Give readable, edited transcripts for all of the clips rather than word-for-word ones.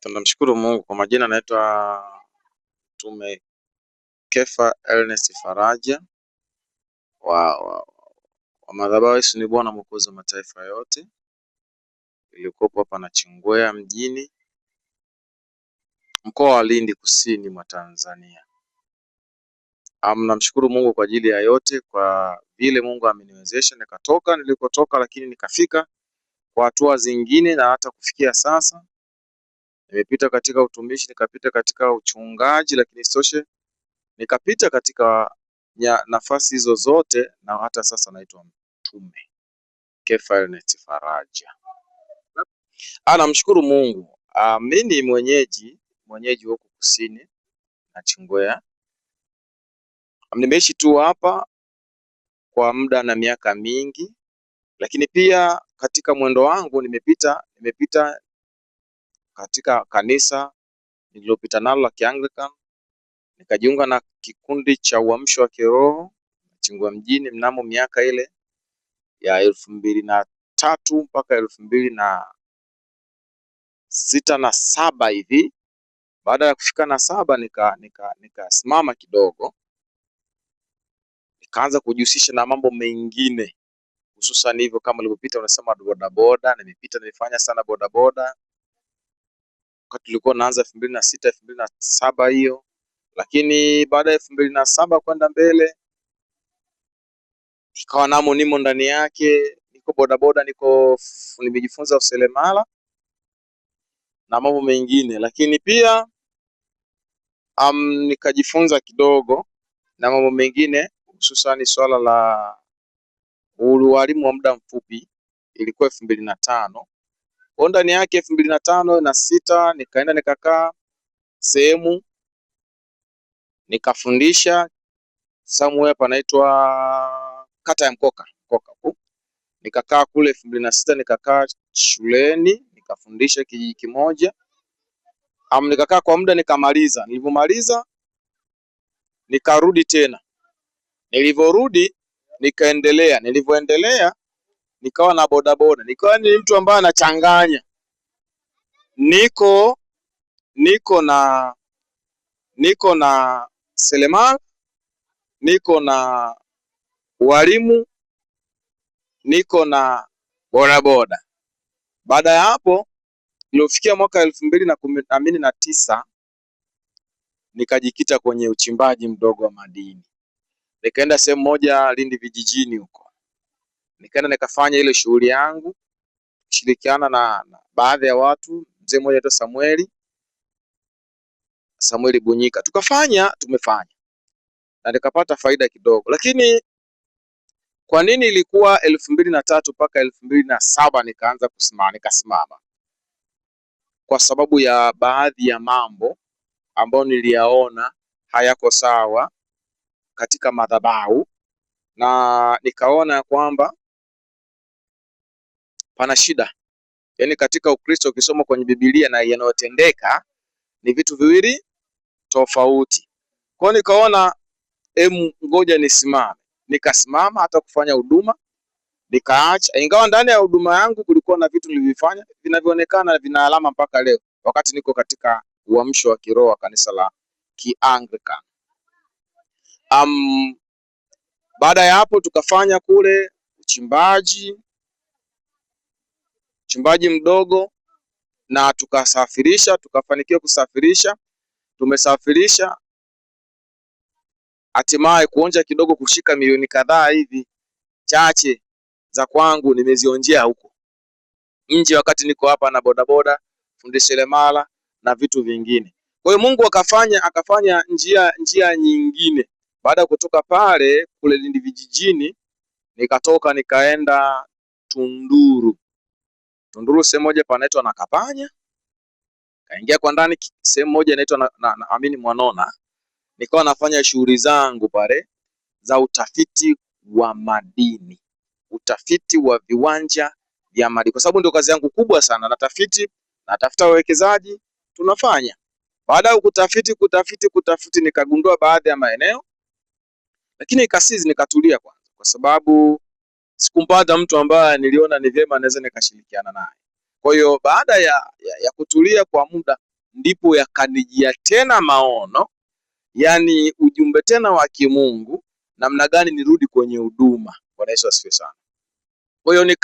Tunamshukuru Mungu. Kwa majina naitwa Mtume Kefa Ernest Faraja wa madhabahu Yesu ni Bwana Mwokozi wa mataifa yote, iliyokuwepo hapa Nachingwea mjini, mkoa wa Lindi, kusini mwa Tanzania. Namshukuru Mungu kwa ajili ya yote, kwa vile Mungu ameniwezesha nikatoka nilikotoka, lakini nikafika kwa hatua zingine na hata kufikia sasa nimepita katika utumishi, nikapita katika uchungaji, lakini isitoshe nikapita katika nafasi hizo zote na hata sasa naitwa Mtume Kefa Ernest Faraja. Namshukuru Mungu. Mimi ni mwenyeji huku kusini Nachingwea. Nimeishi tu hapa kwa muda na miaka mingi, lakini pia katika mwendo wangu nimepita katika kanisa nililopita nalo la Kianglican, nikajiunga na kikundi cha uamsho wa kiroho Nachingwea mjini mnamo miaka ile ya 2003 mpaka 2006 na 7 hivi. Baada ya kufika na 7 nikasimama kidogo, nikaanza kujihusisha na mambo mengine, hususan hivyo kama nilivyopita unasema bodaboda. Nimepita nimefanya sana bodaboda wakati tulikuwa naanza 2006 2007 hiyo, lakini baada ya 2007 kwenda mbele ikawa namo nimo ndani yake, niko bodaboda, niko nimejifunza useremala na mambo mengine, lakini pia nikajifunza kidogo na mambo mengine, hususani swala la ualimu wa muda mfupi, ilikuwa 2005. Kwa ndani yake 2005 na 6 nikaenda nikakaa sehemu nikafundisha somewhere panaitwa kata ya Mkoka, Mkoka huku. Nikakaa kule 2006 nikakaa shuleni nikafundisha kijiji kimoja. Nikakaa kwa muda nikamaliza. Nilipomaliza nikarudi tena. Nilivyorudi nikaendelea. Nilivyoendelea nikawa na bodaboda. Nikawa ni mtu ambaye anachanganya. Niko na seremala, niko na walimu, niko na bodaboda. Baada ya hapo nilifikia mwaka 2019 nikajikita kwenye uchimbaji mdogo wa madini. Nikaenda sehemu moja Lindi vijijini huko. Nikaenda nikafanya ile shughuli yangu kushirikiana na baadhi ya watu, mzee mmoja anaitwa Samueli Bunyika. Tukafanya, tumefanya. Na nikapata faida kidogo. Lakini kwa nini ilikuwa 2003 mpaka 2007 nikaanza kusimama, nikasimama? Kwa sababu ya baadhi ya mambo ambayo niliyaona hayako sawa katika madhabahu, na nikaona kwamba pana shida. Yaani katika Ukristo ukisoma kwenye Biblia na yanayotendeka ni vitu viwili tofauti. Kwa hiyo nikaona ngoja nisimame. Nikasimama hata kufanya huduma nikaacha, ingawa ndani ya huduma yangu kulikuwa na vitu nilivifanya vinavyoonekana vina alama mpaka leo, wakati niko katika uamsho wa kiroho wa kanisa la Kianglican. Baada ya hapo tukafanya kule uchimbaji mdogo na tukasafirisha, tukafanikiwa kusafirisha. Tumesafirisha hatimaye kuonja kidogo, kushika milioni kadhaa hivi chache za kwangu nimezionjea huko nje, wakati niko hapa na bodaboda, fundi seremala na vitu vingine. Kwa hiyo Mungu akafanya njia nyingine. Baada ya kutoka pale kule Lindi vijijini, nikatoka nikaenda Tunduru. Tunduru sehemu moja panaitwa Nakapanya, kaingia kwa ndani sehemu moja inaitwa na Amini Mwanona. Nikawa nafanya shughuli zangu pale za utafiti wa madini, utafiti wa viwanja vya madini, kwa sababu ndio kazi yangu kubwa sana. Natafiti, natafuta wawekezaji, tunafanya. Baada ya kutafiti nikagundua baadhi ya maeneo, lakini ikasizi nikatulia kwanza, kwa sababu sikumpata mtu ambaye niliona ni vyema naweza nikashirikiana naye. Kwa hiyo baada ya kutulia kwa muda Ndipo yakanijia tena maono, yani ujumbe tena wa kimungu, namna gani nirudi kwenye huduma. Bwana Yesu asifiwe sana. Kwa hiyo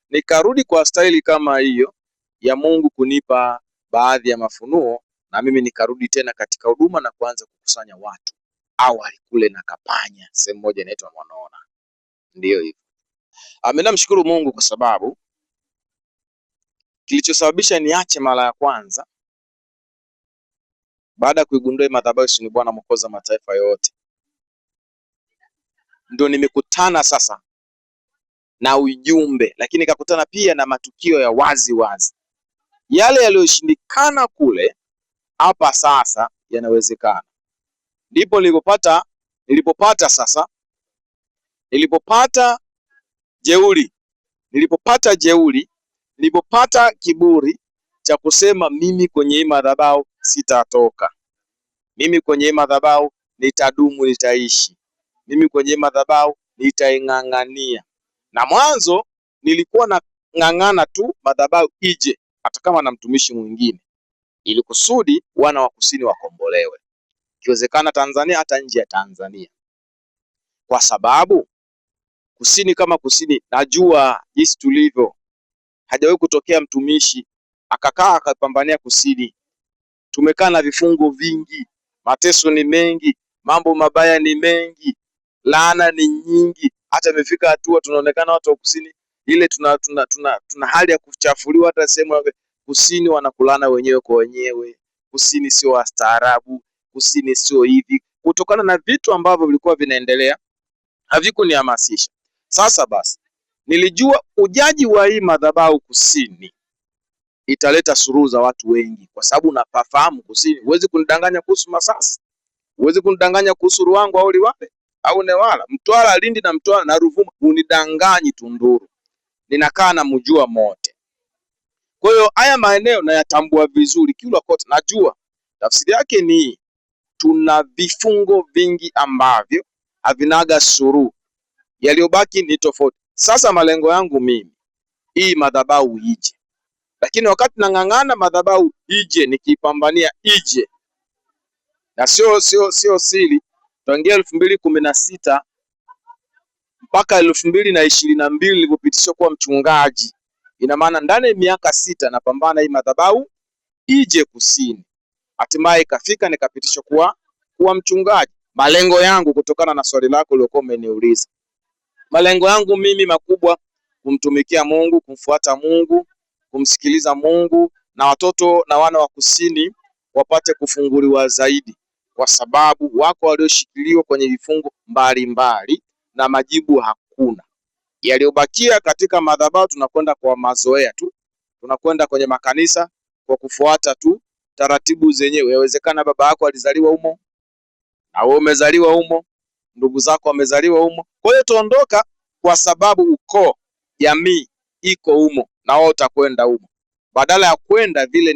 nikarudi kwa staili kama hiyo ya Mungu kunipa baadhi ya mafunuo, na mimi nikarudi tena katika huduma na kuanza kukusanya watu awali kule na Kapanya, sehemu moja inaitwa Mwanona. Ndiyo hivyo. Mimi namshukuru Mungu kwa sababu kilichosababisha niache mara ya kwanza baada ya kuigundua madhabahu Yesu ni Bwana Mwokozi wa mataifa yote, ndio nimekutana sasa na ujumbe, lakini nikakutana pia na matukio ya wazi wazi, yale yaliyoshindikana kule, hapa sasa yanawezekana. Ndipo nilipopata sasa, nilipopata jeuri, nilipopata jeuri, nilipopata kiburi cha kusema mimi kwenye hii madhabahu sitatoka, mimi kwenye hii madhabahu nitadumu, nitaishi, mimi kwenye hii madhabahu nitaing'ang'ania. Na mwanzo nilikuwa na ng'ang'ana tu madhabahu ije, hata kama na mtumishi mwingine, ili kusudi wana wa kusini wakombolewe, ikiwezekana Tanzania, hata nje ya Tanzania, kwa sababu kusini kama kusini, najua jinsi tulivyo. Hajawahi kutokea mtumishi akakaa akapambania kusini. Tumekaa na vifungo vingi, mateso ni mengi, mambo mabaya ni mengi, laana ni nyingi, hata imefika hatua tunaonekana watu wa kusini ile tuna hali ya kuchafuliwa. Hata sehemu ya kusini wanakulana wenyewe kwa wenyewe, kusini sio wastaarabu, kusini sio hivi, kutokana na vitu ambavyo vilikuwa vinaendelea havikunihamasisha. Sasa basi, nilijua ujaji wa hii madhabahu kusini italeta suluhu za watu wengi, kwa sababu napafahamu kusini. Huwezi kunidanganya kuhusu Masasi, huwezi kunidanganya kuhusu Ruangwa au Liwale au Newala, Mtwara, Lindi na Mtwara na Ruvuma, unidanganyi Tunduru, ninakaa na mjua mote. Kwa hiyo haya maeneo nayatambua vizuri, Kilwa kote najua. Tafsiri yake ni tuna vifungo vingi ambavyo havinaga suluhu, yaliyobaki ni tofauti. Sasa malengo yangu mimi, hii madhabahu ije, lakini wakati nang'ang'ana madhabahu ije, nikiipambania ije, na sio siri, tangia 2016 mpaka 2022 nilipopitishwa kuwa mchungaji, ina maana ndani ya miaka 6 napambana hii madhabahu ije kusini. Hatimaye ikafika nikapitishwa kuwa mchungaji. Malengo yangu, kutokana na swali lako uliokuwa umeniuliza, malengo yangu mimi makubwa, kumtumikia Mungu, kumfuata Mungu, kumsikiliza Mungu, na watoto na wana wa kusini wapate kufunguliwa zaidi, kwa sababu wako walioshikiliwa kwenye vifungo mbalimbali na majibu hakuna. Yaliyobakia katika madhabahu tunakwenda kwa mazoea tu, tunakwenda kwenye makanisa kwa kufuata tu taratibu zenyewe. Yawezekana baba yako alizaliwa humo na wewe umezaliwa humo, ndugu zako wamezaliwa humo. Kwa hiyo tuondoka kwa sababu ukoo, jamii iko humo na wewe utakwenda humo, badala ya kwenda vile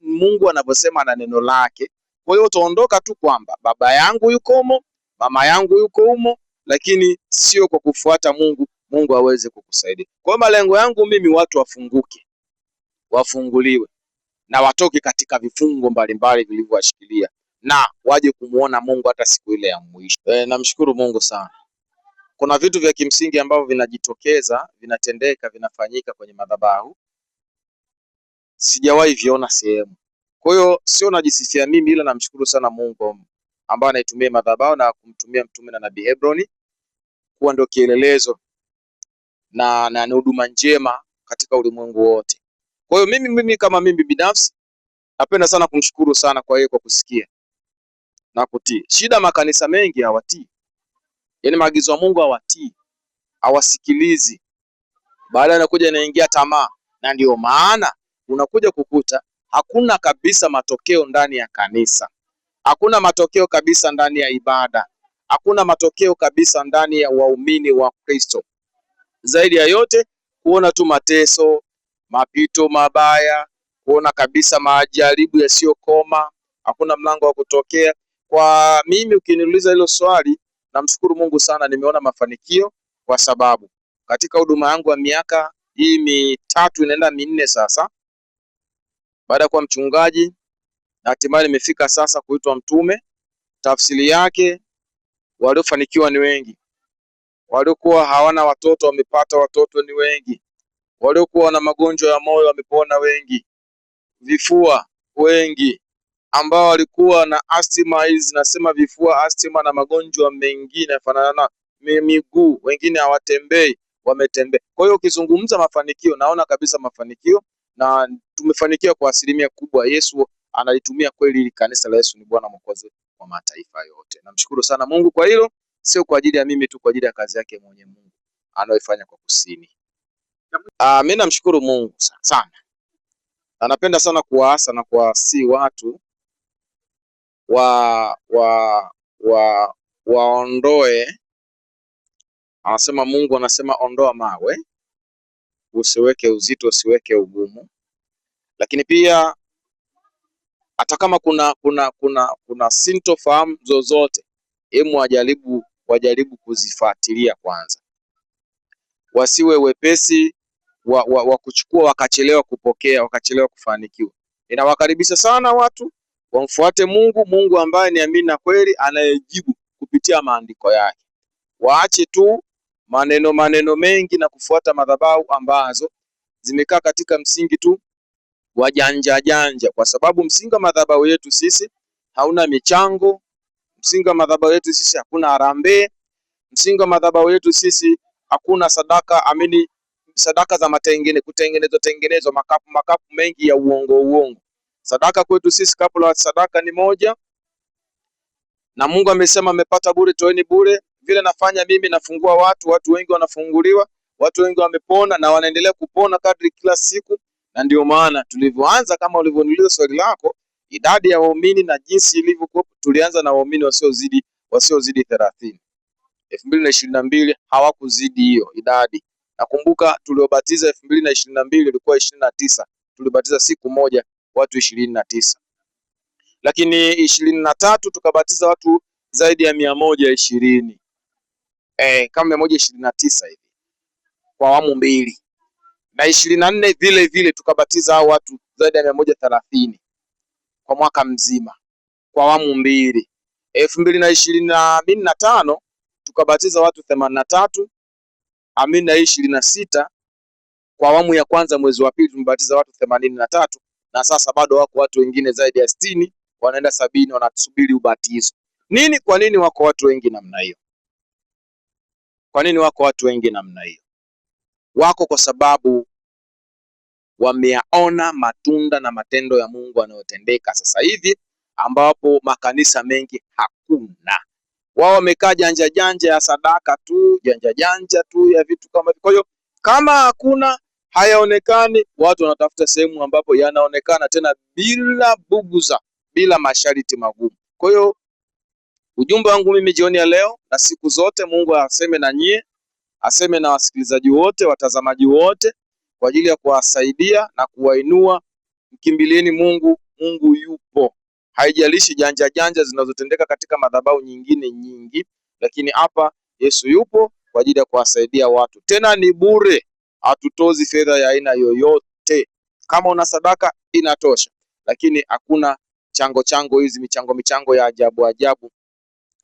Mungu anavyosema na neno lake. Kwa hiyo utaondoka tu kwamba baba yangu yuko humo, mama yangu yuko humo, lakini sio kwa kufuata Mungu, Mungu aweze kukusaidia. Kwa hiyo malengo yangu mimi, watu wafunguke, wafunguliwe na watoke katika vifungo mbalimbali vilivyowashikilia na waje kumuona Mungu hata siku ile ya mwisho. Namshukuru Mungu sana. Kuna vitu vya kimsingi ambavyo vinajitokeza, vinatendeka, vinafanyika kwenye madhabahu, sijawahi viona sehemu. Kwa hiyo sio najisifia mimi, ila namshukuru sana Mungu ambaye anaitumia madhabahu na kumtumia mtume na nabii Hebroni kuwa ndio kielelezo na huduma njema katika ulimwengu wote. Kwa hiyo mimi kama mimi binafsi napenda sana kumshukuru sana kwa yeye kwa kusikia na kutii. Shida makanisa mengi hawatii, yaani maagizo ya Mungu hawatii, hawasikilizi. Baada inakuja inaingia tamaa, na ndio maana unakuja kukuta hakuna kabisa matokeo ndani ya kanisa, hakuna matokeo kabisa ndani ya ibada, hakuna matokeo kabisa ndani ya waumini wa Kristo. Zaidi ya yote kuona tu mateso, mapito mabaya, kuona kabisa majaribu yasiyokoma, hakuna mlango wa kutokea. Kwa mimi ukiniuliza hilo swali, namshukuru Mungu sana, nimeona mafanikio kwa sababu katika huduma yangu ya miaka hii 3 inaenda 4 sasa, baada ya kuwa mchungaji na hatimaye nimefika sasa kuitwa mtume. Tafsiri yake, waliofanikiwa ni wengi, waliokuwa hawana watoto wamepata watoto ni wengi, waliokuwa na magonjwa ya moyo wamepona wengi, vifua wengi, ambao walikuwa na asthma hizi zinasema vifua, asthma na magonjwa mengine yafanana na miguu, wengine hawatembei wametembea. Kwa hiyo ukizungumza mafanikio, naona kabisa mafanikio na tumefanikiwa kwa asilimia kubwa. Yesu analitumia kweli ili kanisa la Yesu ni Bwana Mwokozi wa mataifa yote. Namshukuru sana Mungu kwa hilo, sio kwa ajili ya mimi tu, kwa ajili ya kazi yake mwenye Mungu anayoifanya kwa kusini. Mimi namshukuru Mungu sana. Na napenda sana kuwaasa na kuwasii watu wa wa wa waondoe, anasema Mungu anasema ondoa mawe, usiweke uzito, usiweke ugumu. Lakini pia hata kama kuna sintofahamu zozote, hemu wajaribu kuzifuatilia kwanza, wasiwe wepesi wa kuchukua wakachelewa kupokea, wakachelewa kufanikiwa. Ninawakaribisha sana watu wamfuate Mungu, Mungu ambaye ni amini na kweli, anayejibu kupitia maandiko yake. Waache tu maneno maneno mengi na kufuata madhabahu ambazo zimekaa katika msingi tu wa janja janja, kwa sababu msingi wa madhabahu yetu sisi hauna michango, msingi wa madhabahu yetu sisi hakuna harambee, msingi wa madhabahu yetu sisi hakuna sadaka amini, sadaka za matengene kutengenezwa tengenezwa makapu makapu mengi ya uongo uongo. Sadaka kwetu sisi, kapu la sadaka ni moja, na Mungu amesema amepata bure, toeni bure. Vile nafanya mimi, nafungua watu, watu wengi wanafunguliwa, watu wengi wamepona na wanaendelea kupona kadri kila siku, na ndio maana tulivyoanza, kama ulivyoniuliza swali lako, idadi ya waumini na jinsi ilivyokuwa, tulianza na waumini wasiozidi 30. 2022 hawakuzidi hiyo idadi. Nakumbuka tuliobatiza 2022 ilikuwa 29, tulibatiza siku moja watu 29, lakini 23 tukabatiza watu zaidi ya 120, kama 129 hivi kwa awamu mbili, na 24 vile vile tukabatiza hao watu zaidi ya 130 kwa mwaka mzima kwa awamu mbili. 2025 tukabatiza watu 83, amini na 26 kwa awamu ya kwanza mwezi wa pili tumebatiza watu 83, na sasa bado wako watu wengine zaidi ya 60 wanaenda 70 wanasubiri ubatizo. Nini? Kwa nini wako watu wengi namna hiyo? Kwa nini wako watu wengi namna hiyo? Wako kwa sababu wameyaona matunda na matendo ya Mungu yanayotendeka sasa hivi, ambapo makanisa mengi hakuna. Wao wamekaa janja janja ya sadaka tu, janja janja tu ya vitu kama hivyo. Kwa hiyo kama hakuna hayaonekani, watu wanatafuta sehemu ambapo yanaonekana, tena bila buguza, bila masharti magumu. Kwa hiyo ujumbe wangu mimi jioni ya leo na siku zote, Mungu aseme na nyie, aseme na wasikilizaji wote, watazamaji wote, kwa ajili ya kuwasaidia na kuwainua. Mkimbilieni Mungu, Mungu yupo. Haijalishi janja janja zinazotendeka katika madhabahu nyingine nyingi, lakini hapa Yesu yupo kwa ajili ya kuwasaidia watu, tena ni bure, hatutozi fedha ya aina yoyote. Kama una sadaka inatosha, lakini hakuna chango chango hizi michango michango ya ajabu ajabu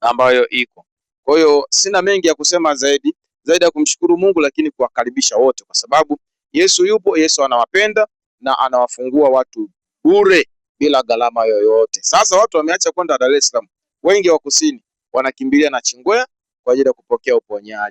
ambayo iko. Kwa hiyo sina mengi ya kusema zaidi ya kumshukuru Mungu, lakini kuwakaribisha wote, kwa sababu Yesu yupo, Yesu anawapenda na anawafungua watu bure bila gharama yoyote. Sasa watu wameacha kwenda Dar es Salaam, wengi wa kusini wanakimbilia na Chingwea kwa ajili ya kupokea uponyaji.